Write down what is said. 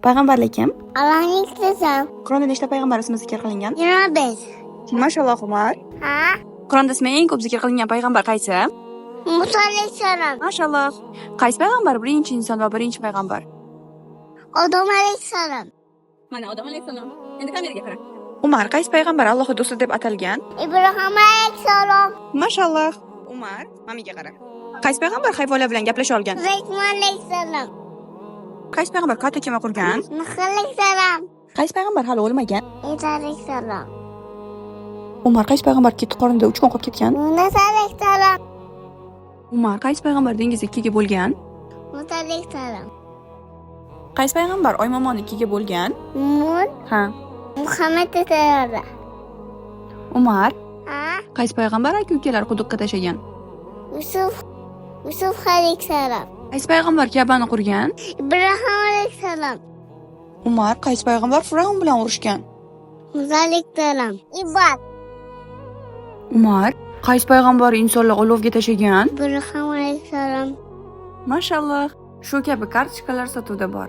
Payg'ambarlar kim? Allohning qizi. Qur'onda nechta payg'ambar ismi zikr qilingan? 25. Mashalloh, Umar. Ha? Qur'onda ismi eng ko'p zikr qilingan payg'ambar qaysi? Musa alayhissalom. Mashalloh. Qaysi payg'ambar birinchi inson va birinchi payg'ambar? Odam alayhissalom. Mana Odam alayhissalom. Endi kameraga qara. Umar qaysi payg'ambar Alloh do'sti deb atalgan? Ibrohim alayhissalom. Mashalloh. Umar, mamiga qara. Qaysi payg'ambar hayvonlar bilan gaplasha olgan? Sulaymon alayhissalom. Qaysi payg'ambar katta kema qurgan? Nuh alayhissalom. Qaysi payg'ambar hali o'lmagan? Isa alayhissalom. Umar qaysi payg'ambar kit qornida 3 kun qolib ketgan? Yunus alayhissalom. Umar qaysi payg'ambar dengizda ikkiga bo'lgan? Musa alayhissalom. Qaysi payg'ambar Oy momoni ikkiga bo'lgan? Mun Ha. Muhammad alayhissalom. Umar Ha? qaysi payg'ambar aka ukalar quduqqa tashagan? Yusuf alayhissalom. Qaysi payg'ambar Kabani qurgan? Ibrohim alayhissalom. Umar qaysi payg'ambar Fir'avn bilan urushgan? Musa alayhissalom. Ibad. Umar qaysi payg'ambar insonlar olovga tashagan? Ibrohim alayhissalom. Mashalloh. Shu kabi kartochkalar sotuvda bor.